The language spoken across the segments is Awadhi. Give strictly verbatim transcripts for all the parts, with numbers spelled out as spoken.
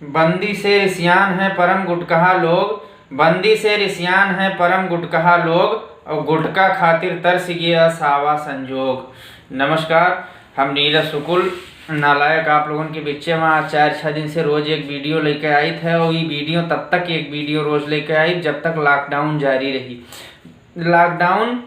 बंदी से रिसियान है परम गुटकहा लोग, बंदी से रिसियान है परम गुटकहा लोग, और गुटका खातिर तरस गया सावा संजोग। नमस्कार, हम नीरज शुक्ल नालायक आप लोगन के बीचे में आज चार छः दिन से रोज एक वीडियो लेके आइत है, और ये वीडियो तब तक एक वीडियो रोज लेके आइत जब तक लॉकडाउन जारी रही। लॉकडाउन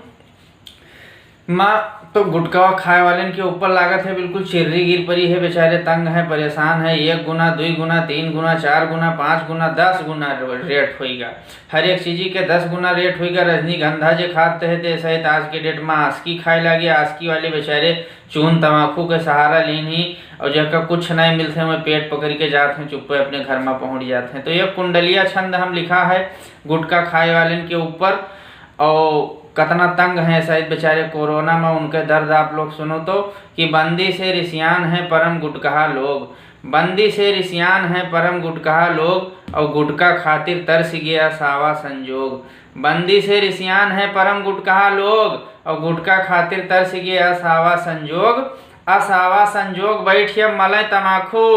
मा तो गुटखा खाए वालन के ऊपर लागत है बिल्कुल चिर्री गिर परी है, बेचारे तंग हैं, परेशान हैं। एक गुना, दुई गुना, तीन गुना, चार गुना, पाँच गुना, दस गुना रेट होइगा। हर एक चीजी के दस गुना रेट होइगा। रजनीगंधा जे खात है ते सहित आज के डेट मा आस्की खाए लागे। आस्की वाले बेचारे चून तमाखू के सहारा लीन ही, और जेका कुछ नहीं मिलते हुए पेट पकड़ के जात हैं, चुप्पे अपने घर मा पहुँच जात हैं। तो ये कुंडलिया छंद हम लिखा है गुटखा खाए वालन के ऊपर, और कतना तंग हैं शायद बेचारे कोरोना में, उनके दर्द आप लोग सुनो तो, कि बंदी से रिसियान है परम गुटकहा लोग, बंदी से रिसियान है परम गुटकहा लोग, और गुटका खातिर तरस गया सावा संजोग। बंदी से रिसियान है परम गुटकहा लोग, और गुटका खातिर तरस गया सावा संजोग। असावा संजोग बैठ के मलय तमाखू,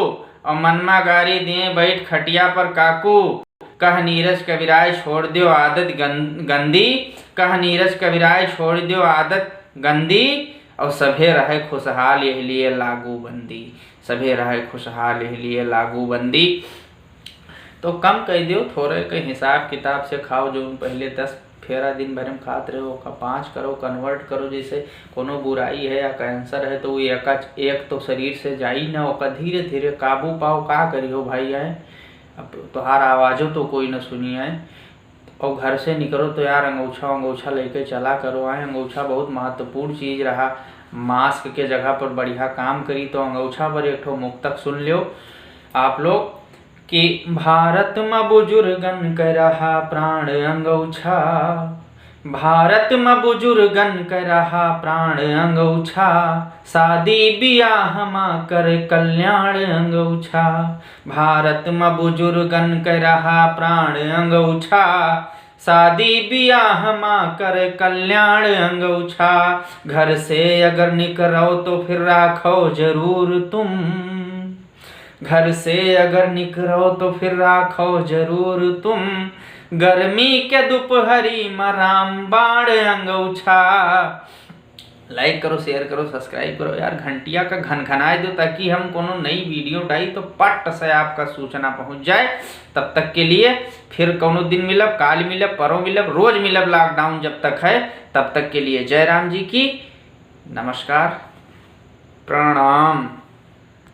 और मनमा गारी दिए बैठ खटिया पर काकू। कह नीरज कविराय छोड़ द्यो आदत गं-, गंदी, कह नीरज कविराय छोड़ द्यो आदत गंदी, और सभे रहे खुशहाल यह लिए लागू बंदी, सभे रहे खुशहाल यह लिए लागू बंदी। तो कम कह द्यो, थोड़े के हिसाब किताब से खाओ, जो पहले दस फेरा दिन भर में खात रहे, ओका पाँच करो, कन्वर्ट करो, जैसे कोनो बुराई है या कैंसर है तो वो एक, एक तो शरीर से जाई ना, ओका धीरे धीरे काबू पाओ। का करियो भाई, आए अब तोहार आवाजो तो कोई न सुनी है। और घर से निकलो तो यार अंगौछा अंगौछा लेके चला करो। आए, अंगौछा बहुत महत्वपूर्ण चीज रहा, मास्क के जगह पर बढ़िया काम करी। तो अंगौछा पर एक ठो मुक्तक सुन लियो आप लोग कि भारत म बुजुर्गन क रहा प्राण अंगौछा, भारत म बुजुर्गन क रहा प्राण अंगौछा, शादी बियाह मा कर कल्याण अंगौछा। भारत म बुजुर्गन क रहा प्राण अंगौछा, शादी बियाह मा कर कल्याण अंगौछा। घर से अगर निकरो तो फिर राखो जरूर तुम, घर से अगर निकरो तो फिर राखो जरूर तुम, गर्मी के दोपहरी मा रामबाण अंगौछा। लाइक करो, शेयर करो, सब्सक्राइब करो यार, घंटिया का घनघनाए दो, ताकि हम कोनो नई वीडियो डाई तो पट से आपका सूचना पहुँच जाए। तब तक के लिए फिर कोनो दिन मिलब, काल मिलब, परों मिलब, रोज मिलब, लॉकडाउन जब तक है तब तक के लिए। जय राम जी की, नमस्कार, प्रणाम।